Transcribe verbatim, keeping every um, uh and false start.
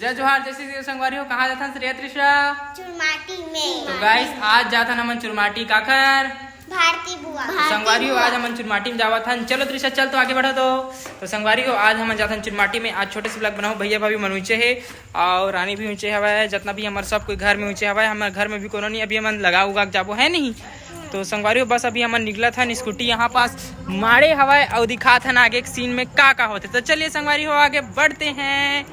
जय जोहार, जय श्री कृष्ण संगवारी हो। कहाँ जाथन श्रेया, त्रिशा? चुरमाटी में। तो गाइस, आज जाथन हमन चुरमाटी काकर? भारती बुआ। संगवारी हो, आज हमन चुरमाटी में जावत हन। चलो त्रिशा, चल तो आगे बढ़ो तो। तो संगवारी हो, आज हमन जाथन चुरमाटी में। आज छोटे से ब्लॉग बनाओ, भैया भाभी मन ऊंचे हे और रानी भी ऊंचे हवय, जितना भी हमर सब कोई घर में ऊंचे हवय। हमर घर में भी कोनो नहीं, अभी हमन लगा उगा के जाबो, है नहीं? तो संगवारी हो, बस अभी हमन निकलत हन, स्कूटी यहाँ पास मारे हवय और दिखात हन आगे के सीन में का का होथे। तो चलिए संगवारी हो, आगे बढ़ते हैं।